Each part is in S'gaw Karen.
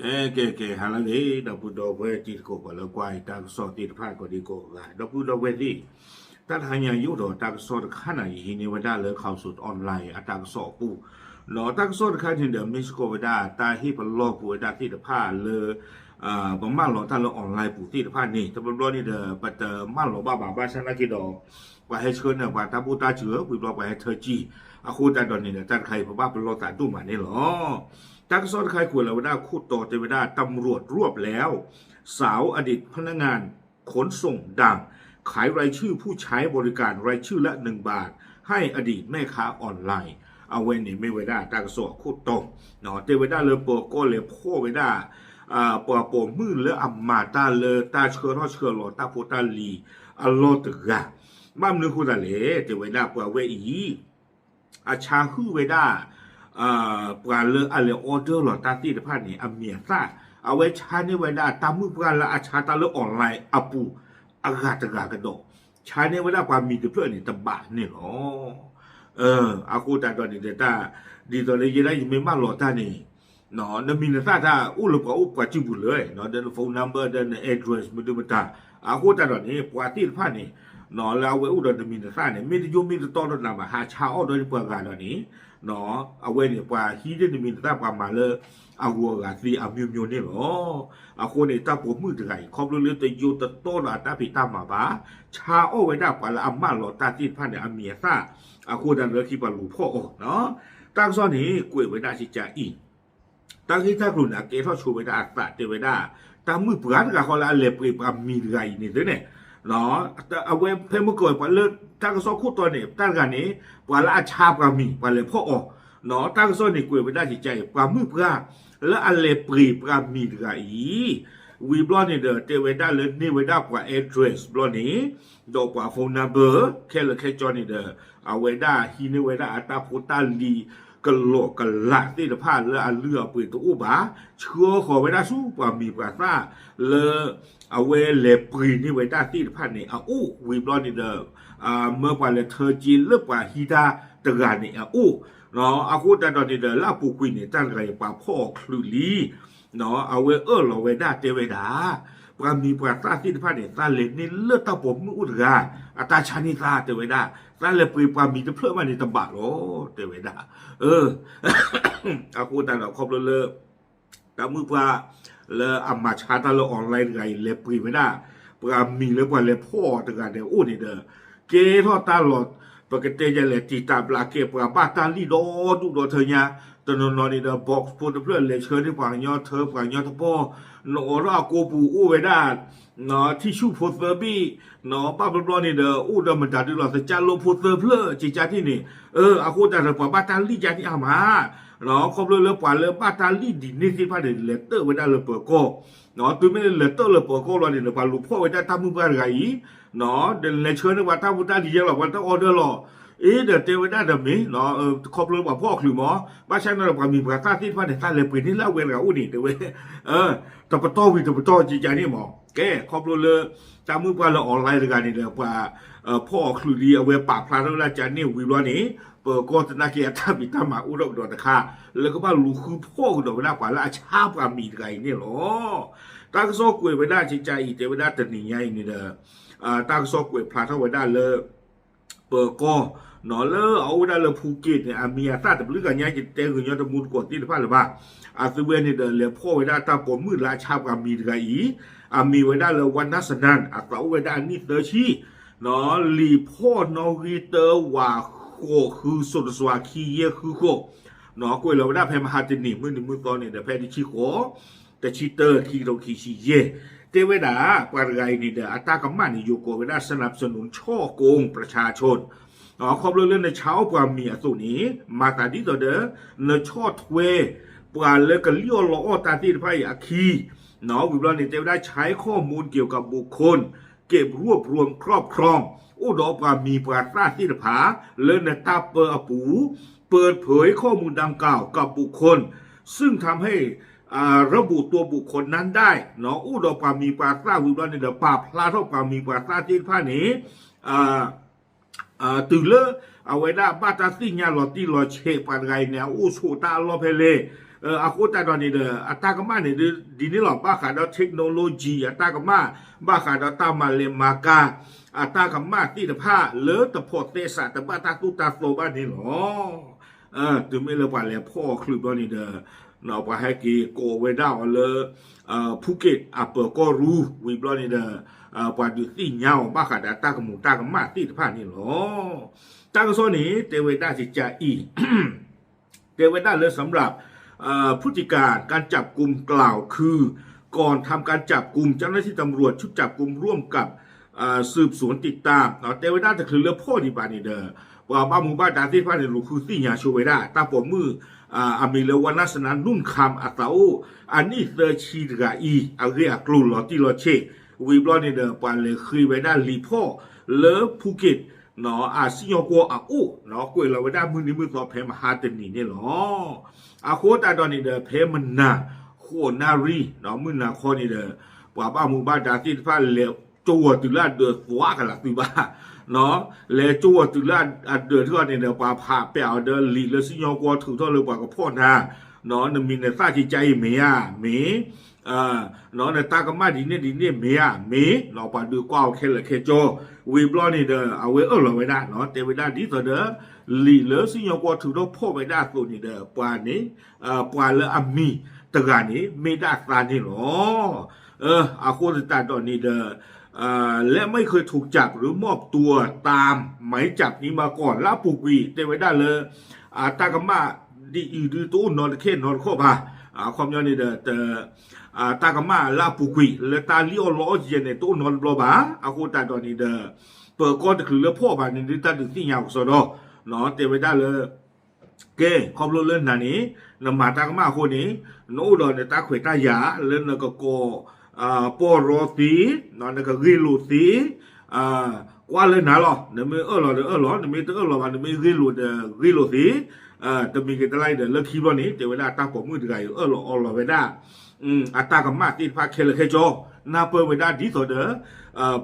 အဲ ကဲ ကဲ ဟါလၢအဂ့ၤ ဒီပုၢ်ဒီဝဲၢ်တံၤသကိး ပှၤလၢကွၢ်တၢ်ကစီၣ်သ့ၣ်တဖၣ်ကိးဒံကိးဂၤ ဒီပုၢ်ဒီဝဲၢ်သ့ၣ်, တၢ်တဟါညါယအိၣ်ဒီးတၢ်ကစီၣ်တခါန့ၣ် ယဟံးန့ၢ်ဝဲဒၣ်လၢ Khaosod Online အတၢ်ကစီၣ်အပူၤ, ဒီးတၢ်ကစီၣ်တခါန့ၣ်ဒီး မ့ၢ်စ့ၢ်ကီးဝဲဒၣ် တၢ်ဟ့ၣ်ပလီၢ်ပူၤဝဲဒၣ်သ့ၣ်တဖၣ်လၢ ပမၢလီၤတၢ်လၢ online ပူၤသ့ၣ်တဖၣ်န့ၣ် တဘျီဘျီန့ၣ်ဒီး ပတမၢလီၤဘၣ်ဘၣ် ဘၣ်ဆၣ်သနာ်က့ဒီး ပှၤဟဲဆှၢန့ၢ်ပှၤတၢ်ဘိၣ်တၢ်စၢၤ ဝံၤဘျီပှၤဟဲထၢကံ, အဃိသတးဒီးန့ၣ်ဒီး တၢ်တခါအံၤ ပဘၣ်ပလီၢ်သးဒိၣ်မးန့ၣ်လီၤ. တၢ်ကစီၣ်တခါအံၤကွဲးလီၤဝဲဒၣ်ခိၣ်တီတဲဝဲဒၣ် ตำรวจรวบแล้ว สาวอดีตพนักงานขนส่งด่าง ขายรายชื่อผู้ใช้บริการรายชื่อละหนึ่งบาท ให้อดีตแม่ค้าออนไลน์ အဝဲန့ၣ်မ့ၢ်ဝဲဒၣ်တၢ်ကစီၣ်အခိၣ်တီ, တဲဝဲဒၣ်လၢပၢၤကီၢ်လဲၤဖီၣ်ဝဲဒၣ် ပှၤပိာ်မုၣ်လၢအမၤတၢ်လၢတၢ်ဆှၢထီၣ်ဆှၢလီၤတၢ်ဖိတၢ်လံၤအလီၢ်တဂၤ, ဘၣ်မနုၤအဃိသတးလဲၣ် တဲဝဲဒၣ်ပှၤဝဲအံၤ အဆါဟုၣ်ဝဲဒၣ် ပှၤလၢအလဲၤ order လီၤတၢ်သ့ၣ်တဖၣ်န့ၣ် အမံၤအသၣ်, အဝဲဆါန့ၢ်ဝဲဒၣ်တၢ်မုၣ်ပှၢ်လၢအဆါတၢ်လၢ online အပူၤ အဂၤတဂၤကဒီး, ဆါန့ၢ်ဝဲဒၣ်ပှၤမံၤတဖျၢၣ်န့ၣ် တဘးန့ၣ်လီၤ. အဃိသတးဒီးန့ၣ်ဒီးတၢ် ဒ်သိးလၢယဲဒၣ်ယမ့ၢ်မၢလီၤတၢ်န့ၣ် နမံၤနသၣ်တၢ်အိၣ်လၢပှၤအိၣ်ပှၤစုပူၤလၢ ဒီးန phone number ဒီးန address မနုၤမတၤ, အဃိသတးဒီးန့ၣ် ပှၤသ့ၣ်တဖၣ်န့ၣ် လၢအဝဲအိၣ်ဒီးနမံၤနသၣ်န့ၣ် မ့ၢ်တယိမ့ၢ်တတီဒီးနၤဘၣ် ဟးဆါအီၣ်ဒီးပှၤဂၤဒီးန့ၣ် အဝဲန့ၣ် ပှၤဟံးန့ၢ်နမံၤနသၣ် ပှၤမၤလၢအဂီၤအဂၤသ့အမျိုးမျိုးန့ၣ်လီၤ. အဃိန့ၣ် တၢ်ပိာ်မုၣ်တဂၤအံၤ ခီဖျိလၢတယိတတီဒီးအတၢ်ဖံးတၢ်မၤဘၣ် ဆါအီၣ်ဝဲဒၣ်ပှၤလၢအမၢလီၤတၢ်သ့ၣ်တဖၣ်န့ၣ် အမံၤအသၣ်, အဃိသတးဒီးလၢခံပှၤလူၤဖီၣ်အီၤ, တၢ်ကစီၣ်န့ၣ် ကွဲးဝဲဒၣ်ကကါအံၤ တၢ်ဂ့ၢ်တၢ်ကျိၤန့ၣ် အကဲထီၣ်ဆိဝဲဒၣ်အသးတဲဝဲဒၣ် တၢ်မုၣ်ပှၢ်တဂၤဃီလၢအလဲၤပှ့ၤပှၤမံၤတဂၤအံၤန့ၣ်သ့န့ၣ်, အဝဲဖဲမုၢ်ကီၢ်ပှၤလၢတၢ်ကစီၣ်ခိၣ်တီန့ၣ် တၢ်တဂၤန့ၣ် ပှၤလၢအဆါပှၤမံၤ ပှၤလဲၤဖီၣ်အီၤ, တၢ်ကစီၣ်န့ၣ် ကွဲးဝဲဒၣ်ကကါအံၤ ပှၤမုၣ်ပှၢ် လၢအလဲၤပှ့ၤပှၤမံၤတဂၤအံၤ ဝံၤဘျီန့ၣ်ဒီး တဲဝဲဒၣ်လၢန့ၢ်ဝဲဒၣ်ပှၤ address ဘျီန့ၣ် ဒီးပှၤ phone number ခဲလၢာ်ခဲဆ့န့ၣ်ဒီး အဝဲဒၣ်ဟံးန့ၢ်ဝဲဒၣ်အတၢ်ဖိတၢ်လံၤ ကလီကလးသ့ၣ်တဖၣ်လၢအလုၢ်အပှ့ၤတအိၣ်ဘၣ်, ဆှၢဃီၤဝဲဒၣ်ဆူပှၤမံၤပှၤသၣ်လၢ အဝဲလဲၤပှ့ၤန့ၢ်ဝဲဒၣ်သ့ၣ်တဖၣ်န့ၣ် အအိၣ်ဝံၤဘျီန့ၣ်ဒီး မၢပှၤလဲၤထၢက့လၢပှၤဟံးတၢ်တဂၤန့ၣ်အအိၣ်, အဃိသတးဒီးန့ၣ်ဒီး လၢအပူၤကွံာ်န့ၣ် တၢ်တဂၤအံၤပှၤဖီၣ်အီၤချုးလံ အဝဲအၢၣ်လီၤဝဲဒၣ်တဲဝဲဒၣ် ပှၤမံၤပှၤသၣ်သ့ၣ်တဖၣ်န့ၣ် သးလဲၤန့ၢ်လၢတၢ်ပိာ်မုၣ်အိၣ်တဂၤ အတၢ်ဆါန့ၢ်သးတဲဝဲဒၣ် သးလဲၤပှ့ၤပှၤမံၤတဖျၢၣ်မးန့ၣ်တဘးလီၤ တဲဝဲဒၣ်. အဃိသတးဒီးခီဖျိလၢ တၢ်မုၣ်ပှၢ်လၢအမၤဆါတၢ်လၢ online တဂၤအံၤ လဲၤပှ့ၤဝဲဒၣ် ပှၤမံၤလၢပှၤလဲၤဖီၣ်အီၤတဂၤန့ၣ်အိၣ်န့ၣ်ဒီး ကဲထီၣ်တၢ်လီၤ ပကတဲယလဲၣ် တံာ်တာ်ဘျးကဲ ပှၤဘၣ်တၢ်လံၣ်ဒီဒူၣ်ဒီထၢညါ, တနီၤနီၤန့ၣ်ဒီး box ဖိတဖျၢၣ် လဲၤဆှၢန့ၢ်ပှၤကညီထၢ ပှၤကညီတပီၢ်, နအိးထီၣ်အကိပူၤအိၣ်ဝဲဒၣ် ထံၣ်ဆူၣ်ဖိသၢဘ့ၣ်, ဘၣ်ဘျီဘျီန့ၣ်ဒီး အိၣ်ဒီးမတၤဒုလီၤ သကၢ်လိဖိသၢဖျၢၣ် ကကါထံၣ်န့ၣ်, အဃိသတးဒီး ပှၤဘၣ်တၢ်လံၣ်ကါထံၣ်အါမး, ခီဖျိလၢပှၤလၢဘၣ်တၢ်လံၣ်ဒ်န့ၣ်သ့ၣ်တဖၣ်န့ၣ် လဲၤတၢၢ်ဝဲဒၣ်လၢပၢၤကီၢ်, တုၤမ့ၢ်လဲၤတၢၢ်လၢပၢၤကီၢ်လီၤန့ၣ်ဒီး ပှၤလူၤဖီၣ်ဝဲဒၣ်တၢ်မုၣ်ပှၢ်တဂၤအံၤ, ဒီးလဲၤဆှၢန့ၢ်ပှၤတၢ်ဖိတၢ်လံၤယဲလီၤ ပှၤတၢ် order လီၤ, အ့ဒီးတဲဝဲဒၣ်ဒီးမ့ၢ် ခီဖျိလၢပှၤဖီၣ်အီၤချုးမး, ဘၣ်ဆၣ်န့ၣ်ဒီးပှၤမံၤပှၤသၣ်သ့ၣ်တဖၣ်န့ၣ် တၢ်လဲၤပှ့ၤန့ၢ်လၢအဝဲတဂၤအိၣ်န့ၣ် တဲဝဲ တပတီၢ်ဝံၤတပတီၢ်ကကါန့ၣ်မး, ကဲ ခီဖျိလၢ တၢ်မုၣ်ပှၢ်လၢ online တဂၤန့ၣ်ဒီး ပှၤဖီၣ်အီၤချုးလံ အဝဲပာ်ဖျါထီၣ်ဝဲဒၣ်ကန့ၣ်ဝံၤဘျီန့ၣ်, ပၢၤကီၢ်သနာ်က့အတၢ်ဖံးတၢ်မၤအိၣ်ထီၣ်ကဒီးတခါ, လၢကဘၣ်လူၤဃုဖီၣ်ကဒီးဝဲဒၣ်ပှၤလၢအဆါပှၤမံၤတဂၤအံၤန့ၣ်လီၤ. တၢ်ကစီၣ်ကွဲးဝဲဒၣ်ကကါအံၤ တဲဝဲဒၣ်တနံၤညါအံၤန့ၣ်ဒီး တၢ်ကစီၣ်ကွဲးဖျါထီၣ်ဝဲဒၣ်လၢ ပၢၤကီၢ် လၢအအိၣ်ဝဲဒၣ်လၢဖူက့းန့ၣ် အမံၤအသၣ်တဘျုးဂၤညါ ယတဲဂ့ၤညီတမူတကိးသ့ၣ်တဖၣ်လၢၤဘၣ်, အသုဝဲန့ၣ်ဒီးလဲၤဖီၣ်ဝဲဒၣ်တၢ်ပိာ်မုၣ်လၢအဆါပှၤမံၤတဂၤအံၤ, အမံၤဝဲဒၣ်လၢ ဝါနၢ်စနၢၣ် အသးအိၣ်ဝဲဒၣ်အနံၣ်သၢဆံ, လံာ်ဖီၣ်နီၣ်ဂံၢ်တၢဝးဃိးဃုစိၤတစွၤခံယဲၢ်ဃုဃိး, ကွဲးလီၤဝဲဒၣ်ဖဲမဟါတနံၤ မုၢ်နံၤမုၢ်သီန့ၣ်ဒီး ဖဲတဆံဃိး တဆံတၢ ခံကထိခံဆံယဲၢ်, တဲဝဲဒၣ် ပှၤတဂၤအံၤန့ၣ်ဒီး အတၢ်ကမၣ်န့ၣ် ယိၤကိးဝဲဒၣ် สนับสนุนฉ้อโกงประชาชน ခီဖျိလၢနဆါအီၣ်ပှၤမံၤအသိးန့ၣ် မၤသးဒ်သိးဒီး နဆီၣ်ထွဲ ပှၤလၢကလံၣ်အီၣ်လီအီၣ်တၢ်သ့ၣ်တဖၣ်အံၤအခံ, ဝံၤဘျီန့ၣ် တဲဝဲဒၣ် ใช้ข้อมูลเกี่ยวกับบุคคล เก็บรวบรวมครอบครอง အိၣ်ဒီးပှၤမံၤပှၤသၣ်သ့ၣ်တဖၣ် လၢနတၢ်ပၢအပူၤ เปิดเผยข้อมูลดังกล่าวกับบุคคล ซึ่งทำให้ ระบุตัวบุคคลนั้นได้ အိၣ်ဒီးပှၤမံၤပှၤသၣ်ဝံၤဘျီန့ၣ်ဒီး ပာ်ဖျါထီၣ်ပှၤမံၤပှၤသၣ်သ့ၣ်တဖၣ်န့ၣ် တုၤလၢ အဝဲဒၣ်ဘၣ်တၢ်သ့ၣ်ညါလီၤတံၢ်လီၤဆဲး ပှၤတဂၤအံၤန့ၣ် အအိၣ်ဆိးတၢ်အလီၢ်ဖဲလဲၣ်, အဃိသတးဒီးန့ၣ်ဒီး အတၢ်ကမၣ်န့ၣ်ဒ်န့ၣ်လီၤ. ဘၣ်ဃးဒီး technology အတၢ်ကမၣ်, ဘၣ်ဃးဒီးတၢ်မၤလဲၤမၤကၤ အတၢ်ကမၣ်သ့ၣ်တဖၣ်လၢတဖိးသဲစး တဘၣ်တၢ်သိၣ်တၢ်သီဘၣ်န့ၣ်လီၤ. တုၤမ့ၢ်လၢပှၤလဲၤဖီၣ်အီၤချုးဘျီန့ၣ်ဒီး ပှၤဟဲက့ၤကိးဝဲဒၣ်အီၤလၢ ဖူက့း အပၢၤကီၢ်ရူ ဝံၤဘျီန့ၣ်ဒီး ပှၤဒုးသ့ၣ်ညါအီၤဘၣ်ဃးဒီးတၢ်ကမူးတၢ်ကမၣ်သ့ၣ်တဖၣ်န့ၣ်လီၤ. တၢ်ကစီၣ်န့ၣ် တဲဝဲဒၣ်ကကးအံၤ တဲဝဲဒၣ်လၢ สำหรับ พฤติการการจับกุมกล่าวคือ ก่อนทำการจับกุม เจ้าหน้าที่ตำรวจชุดจับกุมร่วมกับ สืบสวนติดตาม တဲဝဲဒၣ်တချုးလၢဖီၣ်ဒံးဘၣ်န့ၣ်ဒီး ပှၤဘၣ်မူဘၣ်ဒါသ့ၣ်တဖၣ်န့ၣ် လူၤဃုသ့ၣ်ညါဆိဝဲဒၣ် တၢ်ပိာ်မုၣ် အမံၤလၢ ဝါနၢ်စနါ နူၣ်ခမ် အသးအိၣ် အနံၣ်သၢဆံတဂၤအံၤ အဂ့ၢ်အကျိၤလီၤတံၢ်လီၤဆဲး ဝံၤဘျီန့ၣ်ဒီး ပှၤလဲၤဃ့ဝဲဒၣ်လံာ်ဖီၣ်လၢ ဖူက့း အစံၣ်ညီၣ်ကွီၢ်အအိၣ် ကွဲးလီၤဝဲဒၣ်မုၢ်နံၤမုၢ်သီဖဲမဟါတနံၤန့ၣ်လီၤ. အဃိသတးဒီးန့ၣ်ဒီး ဖဲမနၤ ဃိးနၣ်ရံၣ် မုၢ်နၤခီန့ၣ်ဒီး ပှၤဘၣ်မူဘၣ်ဒါသ့ၣ်တဖၣ်လဲၤကၠိဝီၤတုၤလၢအဒၢး သွါကလးသုဘၣ် လဲၤကၠိဝီၤတုၤလၢအဒၢးထီၣ်န့ၣ်ဒီး ပှၤဖးပဲာ်အီၤဒီးလံာ်လၢစံၣ်ညီၣ်ကွီၢ်ထုးထီၣ်လၢပှၤကဖီၣ်နၤ နမံၤနသၣ်ကကးအံၤမ့ၢ်ဧါ မ့ၢ် နတၢ်ကမၣ်ဒ်န့ၣ်ဒ်န့ၣ်မ့ၢ်ဧါ မ့ၢ် ပှၤဒုးကွၢ်အီၤခဲလၢာ်ခဲဆ့ ဝံၤဘျီန့ၣ်ဒီး အဝဲအၢၣ်လီၤဝဲဒၣ် တဲဝဲဒၣ်ဒ်သိးဒီး လံာ်လၢစံၣ်ညီၣ်ကွီၢ်ထုးထီၣ်ဖီၣ်ဝဲဒၣ်အသိးန့ၣ်ဒီး ပှၤန့ၣ် ပှၤလၢအမံၤတဂၤန့ၣ် မ့ၢ်ဒၣ်သးန့ၣ်လီၤ. အဃိသတးဒီးန့ၣ်ဒီး และไม่เคยถูกจับหรือมอบตัวตามหมายจับนี้มาก่อน လၢအပူၤကွံာ် တဲဝဲဒၣ်လၢ အတၢ်ကမၣ်ဒ်အံၤဒုးတအိၣ်နီတခဲနီတခီၣ်ဘၣ်. အခီပညီန့ၣ်ဒီး တၢ်ကမၣ်လၢအပူၤကွံာ် လၢတၢ်လံၣ်အီၣ်လီအီၣ်ယဲန့ၣ် တအိၣ်နီတဘျီဘၣ်. အဃိသတးဒီးန့ၣ်ဒီး ပၢၤကီၢ်တချုးလၢဖီၣ်ဘၣ်န့ၣ်ဒုး တၢ်ဒုးသ့ၣ်ညါကစီဒီး တဲဝဲဒၣ်လၢ ကဲ ခီဖျိလၢနၤန့ၣ် နမၤတၢ်ကမၣ်အဃိန့ၣ် နအိၣ်ဒီးနတၢ်ခွဲးတၢ်ယာ်လၢနကကိး ပီၢ်ရီသ့, နကဂ့ၢ်လိာ်သ့, ကွၢ်လၢနၤလီၤ. နမ့ၢ်အၢၣ်လီၤဒီးအၢၣ်လီၤ, နမ့ၢ်တအၢၣ်လီၤဘၣ် နမ့ၢ်ဂ့ၢ်လိာ်ဒီးဂ့ၢ်လိာ်သ့. တမံၤကတလါအံၤဒီး လၢခံဘျီန့ၣ် တဲဝဲဒၣ်တၢ်ပိာ်မုၣ်တဂၤအံၤ အၢၣ်လီၤအီလီၤဝဲဒၣ် အတၢ်ကမၣ်သ့ၣ်တဖၣ်ခဲလၢာ်ခဲဆ့ နၢ်ပၢၢ်ဝဲဒၣ်ဒ်သိးဒီး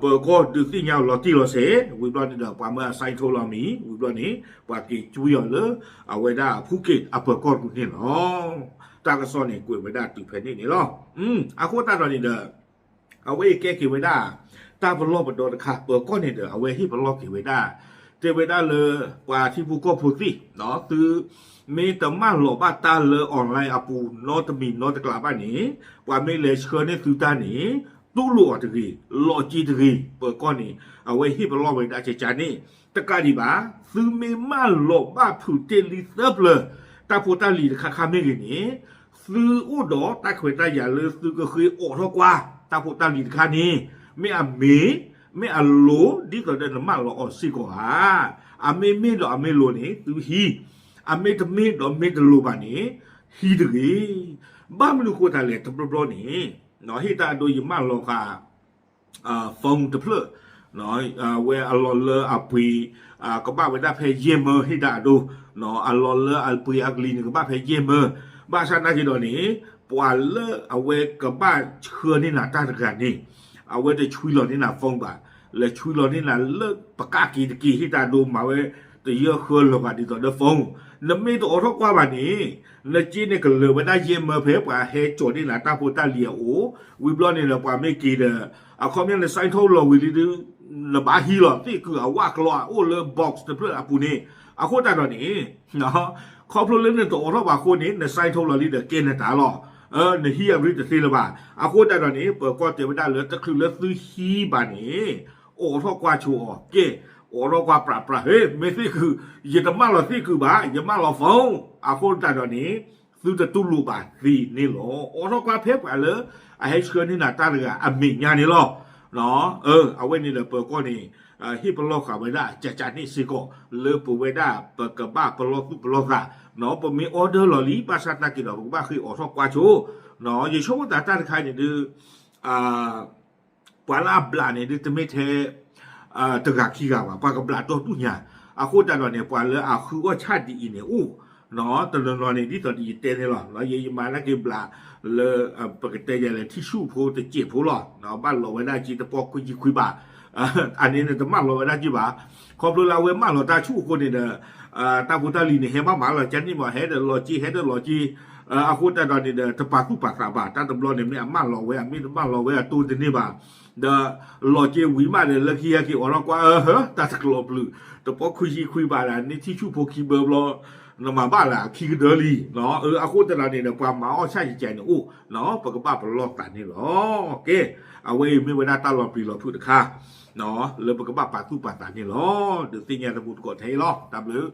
ပၢၤကီၢ်ဒုးသ့ၣ်ညါအီၤလီၤတံၢ်လီၤဆဲး ဝံၤဘျီန့ၣ်ဒီး ပှၤမၢအ sign ထိလီၤမံၤ ဝံၤဘျီန့ၣ် ပှၤက့ၤကွံာ်အီၤလၢ အဝဲဒၣ်ဖူက့းအပၢၤကီၢ်ပူၤန့ၣ်လီၤ. တၢ်ကစီၣ်န့ၣ် ကွဲးဝဲဒၣ်တုၤဖဲန့ၣ်န့ၣ်လီၤ. အဃိသတးဒီးန့ၣ်ဒီး အဝဲအံၤကဲက့ၤဝဲဒၣ် တၢ်ပလီၢ်ပဒီတခါ ပၢၤကီၢ်န့ၣ်ဒီး အဝဲဟ့ၣ်ပလီၢ်က့ၤဝဲဒၣ် တဲဝဲဒၣ်လၢ ပှၤထံဖိကီၢ်ဖိသ့ၣ် သုမ့ၢ်တမၢလီၤဘၣ်တၢ်လၢ online အပူၤ နီတမံၤနီတကျးဘၣ်န့ၣ် ပှၤမ့ၢ်လဲၤဆှၢန့ၢ်သုတၢ်န့ၣ် တူၢ်လိာ်အီၤတဂ့ၤ, လီၤက့ၤတဂ့ၤ, ပၢၤကီၢ်န့ၣ် အဝဲဟ့ၣ်ပလီၢ်ဝဲဒၣ်ကကန့ၣ် တကးဒံးဘၣ် သုမ့ၢ်မၢလီၤဘၣ်ဖုးတ့ၢ်လံသၢပျၢၤ တၢ်ဖိတၢ်လံၤတခါခါမ့ၢ်ဂ့ၤန့ၣ် သုအိၣ်ဒီးတၢ်ခွဲးတၢ်ယာ်လၢသုကဃ့အိးထီၣ်ကွၢ် တၢ်ဖိတၢ်လံၤတခါန့ၣ် မ့ၢ်အမ့ၢ် မ့ၢ်အလိၤ ဒ်သိးဒီးနမၢလီၤအီၤစ့ၢ်ကီးဧါ. အမ့ၢ်မ့ၢ်ဒီးအမ့ၢ်လိၤန့ၣ် သုဟံး, အမ့ၢ်တမ့ၢ်ဒီးမ့ၢ်တလိၤဘၣ်န့ၣ် ဟံးတဂ့ၤ. ဘၣ်မနုၤဃိသတးလဲၣ် တဘျီဘျီန့ၣ် ဟ့ၣ်တၢ်အဒိယမၢလီၤဃာ် phone တဖျၢၣ် ဝဲအလီၤလၢအပှ့ၤ ကဘၣ်ဝဲဒၣ်ဖဲယဲၢ်မၢဟ့ၣ်တၢ်အဒိ, အလီၤလၢအပှ့ၤအကလံၤန့ၣ် ကဘၣ်ဖဲယဲၢ်မၢ, ဘၣ်ဆၣ်သနာ်က့ဒီးန့ၣ် ပှၤလၢအဝဲကဘၣ်ဆှၢန့ၢ်နၤတၢ်တဂၤန့ၣ် အဝဲတဆွံလီၤန့ၢ်နၤ phone ဘၣ်, လဲၤဆွံလီၤန့ၢ်နၤလၢပကးက့ၤတက့ၤ ဟ့ၣ်တၢ်အဒိမၤဝဲ တယၢၢ်ဃၢလၢၤဘၣ်ဒ်သိးဒီး phone, နမ့ၢ်တအိးထီၣ်ကွၢ်ဘၣ်န့ၣ် နစ့န့ၣ်ကလၢၤဝဲဒၣ်ယဲၢ်မၢဖဲပှၤဟဲကၠီၤန့ၢ်နၤတၢ်ဖိတၢ်လံၤအအိၣ်, ဝံၤဘျီန့ၣ်ဒီး ပှၤမ့ၢ်က့ၤဒီး အခီပညီန sign ထိလီၤဝံၤလံဒုး နဘၣ်ဟံးလီၤသ့ၣ်ကုာ်အဝၣ်ကျီအအိၣ်လၢ box တဖျၢၣ်အပူၤန့ၣ်, အဃိသတးဒီးန့ၣ် ခီဖျိလၢနတအိးထီၣ်ဘၣ်အဃိန့ၣ် န sign ထိလီၤလံဒီးကဲနတၢ်လီၤ, နဟံးအရ့တသ့လၢၤဘၣ်. အဃိသတးဒီးန့ၣ် ပၢၤကီၢ်တဲဝဲဒၣ်လၢတချုးလၢသုဟံးဘၣ်န့ၣ် အိးထီၣ်ကွၢ်ဆိအီၤ, ကဲ အိးထီၣ်ကွၢ်ပြးပြး ဟ့ မ့ၢ်သ့ၣ်ကုာ်, ယတမၢလီၤသ့ၣ်ကုာ်ဘၣ်, ယမၢလီၤ phone, အဃိသတးဒီးန့ၣ် သုတတူၢ်လိာ်ဘၣ်သ့န့ၣ်လီၤ. အိးထီၣ်ကွၢ်ဖဲပှၤလၢ အဟဲဆှၢန့ၢ်နၤတၢ်တဂၤအမဲာ်ညါန့ၣ်လီၤ. အဝဲန့ၣ်ဒီးပၢၤကီၢ်န့ၣ် ဟ့ၣ်ပလီၢ်ဃာ်ဝဲဒၣ်ကကန့ၣ်စ့ၢ်ကီး လၢပဝဲဒၣ်ပကဘၣ်ပလီၢ်သူၣ်ပလီၢ်သး, ပမ့ၢ် order လီၤလံ ဘၣ်ဆၣ်သနာ်က့ဒီး ပကဘၣ်ဃ့အိးထီၣ်ကွၢ်ဆိ, ယဆိကမိၣ်သးတၢ်တခါန့ၣ်ဒုး ပှၤလၢအဘျးန့ၣ်ဒုးတမ့ၢ်ထဲ တဂၤခံဂၤဘၣ်, ပှၤကဘျးဒီဒူၣ်ညါ, အဃိသတးဒီးန့ၣ် ပှၤလၢအဃုအီၣ်ဆၣ်ဒ်အံၤန့ၣ်အိၣ်, တနီၤနီၤန့ၣ် ဒ်သိးဒီးယတဲန့ၣ်လီၤ, ယမၤနာ်က့ဘျးလၢ ပကတဲယၤလဲၣ် ထံဆူၣ်ဖိတစဲးဖိလီၤ, ဘၣ်လီၤဝဲဒၣ်က့တပီၢ်ခွံဆံခွံဘး, အန့ၣ်န့ၣ်တမၢလီၤဝဲဒၣ်က့ဘၣ်, ခီဖျိလၢအဝဲမၢလီၤတၢ်ဆူၣ်အဃိန့ၣ်ဒီး တၢ်ဖိတၢ်လံၤန့ၣ် ဟဲဘၣ်မးလီၤကန့ၣ်မး ဟဲဒီးလီၤက့ ဟဲဒီးလီၤက့ အဃိသတးဒီးန့ၣ်ဒီး တပာ်သူၣ်ပာ်သးဘၣ်, တၢ်တဘျီန့ၣ် မ့ၢ်အမၢလီၤဝဲ အမ့ၢ်တမၢလီၤဝဲအတိၢ်တန့ၢ်ဘၣ်, ဒီးလီၤက့ၤဝံၤမးဒီး လၢခံဟဲက့ၤအိးထီၣ်ကွၢ် အၢဟၢ တၢ်တကျိၤပျုၤ, တပီခွံဆံခွံဘးဒီး န့ၢ်ထံဆူၣ်ဖိခံဘၢဘျီ, နမၤဘၣ်လၢခံကဒၢလံ, အဃိသတးဒီးန့ၣ်ဒီး ပှၤမၤအီၣ်ဆၣ်ကကဲန့ၣ်အိၣ်, ပကဘၣ်ပလီၢ်သးန့ၣ်လီၤ. ကဲ, အဝဲအံၤမ့ၢ်ဝဲဒၣ်တၢ်လီၤပျံၤလီၤဖုးတခါ လၢပကဘၣ်ပာ်သူၣ်ပာ်သးန့ၣ်လီၤ. ဒုးသ့ၣ်ညါတမူတကိးထဲအံၤလီၤ. တၢ်ဘျုး